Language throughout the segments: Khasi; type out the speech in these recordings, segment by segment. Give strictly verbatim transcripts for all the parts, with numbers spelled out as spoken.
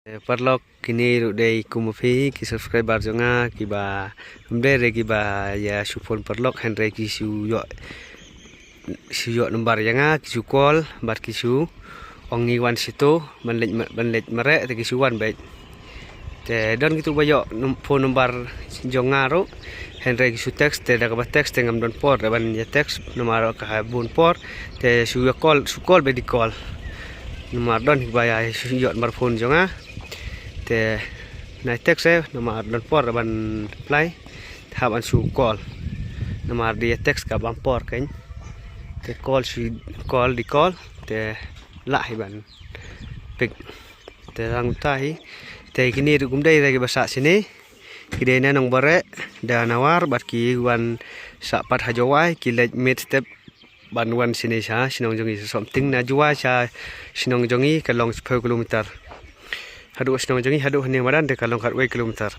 Paralok, kine ruh dei kum ma phi ki subscriber jong nga kiba, ym dei re kiba ïa shu phone paralok, hynrei ki shu ïoh, shu ïoh number ïa nga, ki shu call bad ki shu ong ngi wan shito ban leit ma-, ban leit mareh, te ki shu wan beit. Te don kitu ba ïoh num-, phone number jong nga ruh, hynrei ki shu text, te da kaba text te ngam don por da ban ïa text namar ka bun por. Te shu ïa call, shu call beit, ki call. Namar don kiba ïa shu ïoh number phone jong nga. Te nai text eh namar don por da ban reply. Te hap ban shu call namar da ïa text ka bam por kein. Te call, shu call, ki call, te lah hi ban pick. Te rang ta hi. Te kine ruh kum dei re kiba sah shane. Ki dei na Nongbareh, da Nawar, bad ki wan sah pat ha Jowai, ki leit miet step ban wan shane sha shnong jong ngi. Something na Jowai sha shnong jong ngi ka long shiphew kilometer. Haduh shnong jong ngi haduh hangne madan te ka long khatwei kilometer.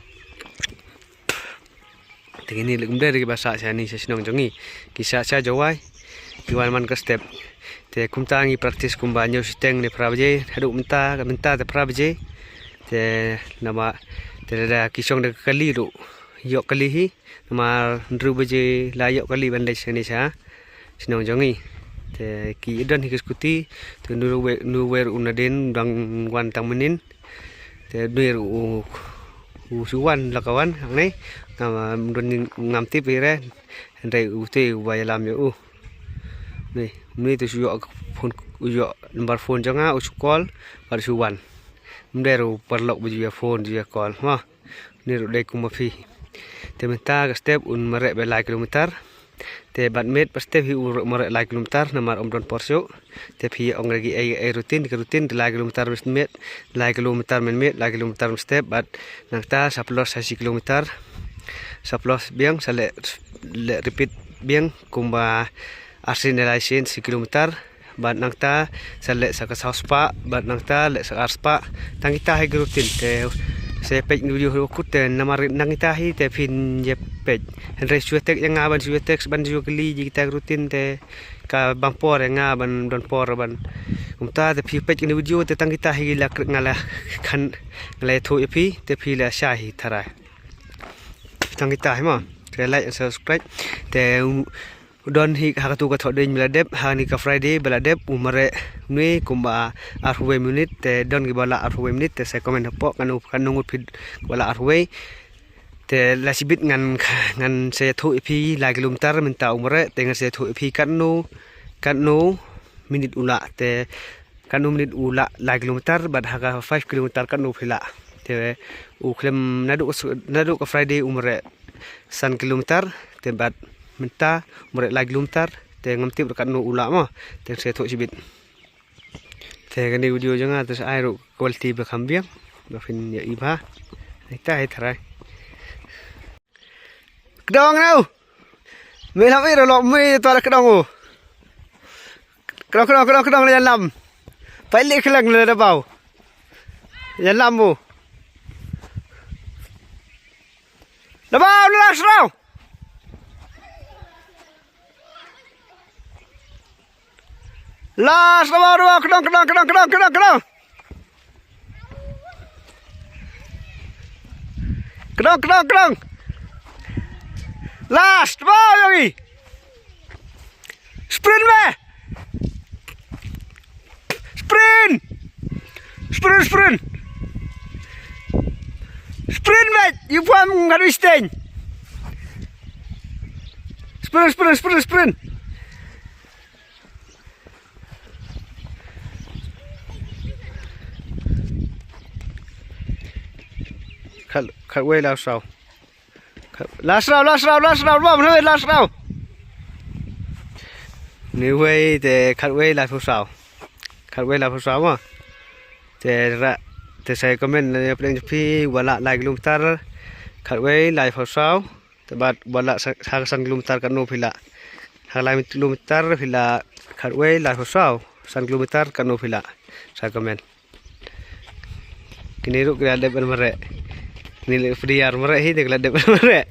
Te kine ruh kum dei re kiba sah shane sha shnong jong ngi. Ki sah sha Jowai, ki wan man ka step. Te kumta ngi practice kumba hynñiew shiteng ne phra baje, haduh mynta, mynta te phra baje. Te namar, te da ki shong da ka kali ruh, ïoh kali hi. Namar hynriew baje la ïoh kali ban leit shane sha shnong jong ngi. Te ki don hi ki scooty, te uno uwei, uno uwei ruh u nadien dang wan tang mynnin. Te une ruh u, u shu wan la ka wan hangne. Ngam, don, ngam tip hi re. Hynrei ute uba ïalam ïa u. Une, une te shu ïoh phone, u ïoh number phone jong nga, u shu call bad u shu wan. Ym dei ruh paralok ba ju ïa phone, ju ïa call, mo. Une ruh dei kum ma phi. Te mynta ka step un mareh beit lai kilometer. Te bad miet pat step hi u mareh lai kilometer namar ym don por shuh. Te phi ong re ki ei ei routine, ka routine te lai kilometer mynmiet, lai kilometer mynmiet, lai kilometer mynstep, bad nangta sa pynlong sa shi kilometer. Sa pynlong biang, sa leh, leh repeat biang kumba arsien ne laisien shi kilometer. Bad nangta sa leh sa ka saw spah, bad nangta leh sa ka ar spah. Tang kita hi ki routine te sa ïa peit video ha kut te namar nang kita hi te phin ïa peit. Hynrei shu ïa text ïa nga ban shu ïa text ban shu ïa kylli ïa kita ki routine te ka bam por ïa nga ban don por ban. Kumta te phi peit kine video te tang kita hi la kre-, nga la khan, nga la ïathuh ïa phi te phi la shai hi tharai. Tang kita hi mo. Te like and subscribe. Te, um, don hi ha katu ka thoh ding ba la dep, ha kane ka Friday ba la dep, u mareh une kumba arphew wei minit, te don kiba lah arphew wei minit, te sa comment hapoh, katno, katno ngut phi ba lah arphew wei. Te la shibit ngan, ngan sa ïathuh ïa phi lai kilometer mynta u mareh, te ngan sa ïathuh ïa phi katno, katno minit u lah, te katno minit u lah lai kilometer, bad ha ka five kilometer katno phi lah. Te u khlem naduh, naduh ka Friday u mareh san kilometer, te bad mynta u mareh lai kilometer, te ngam tip ruh katno u lah mo, te sa ïathuh shibit. Te kane video jong nga te sa ai ruh quality ba kham biang, ba phin ïohi bha. Ita hi tharai. Kdong nau. Me lam i ruh lok me to la kdong u. Kdong, kdong, kdong, kdong, la ïalam. Pai leh khleng la da bau. Ïalam u. Da bau, la srau. Last, da bau, da bau, kdong, kdong, kdong. Kdong, kdong, kdong. Last, da bau, ïohi. Sprint me. Sprint. Sprint, sprint. Sprint me. Ïa pam ngat wi steng. Sprint, sprint, sprint, sprint. Khat, khatwei la saw. Khat, la saw, la saw, la saw, la saw, la saw. Anyway, te khatwei la saw. Khatwei la saw mo. Te ra, te sa comment na pdeng phi ba lah lai kilometer. Khatwei la saw. Te bad ba lah sa, sa san kilometer katno phi lah. Sa lai kilometer phi lah khatwei la saw. San kilometer katno phi lah. Sa comment. Kine ruh ki la dep ban mareh. Kine ruh pdiar mareh hi, te ki la dep ban mareh.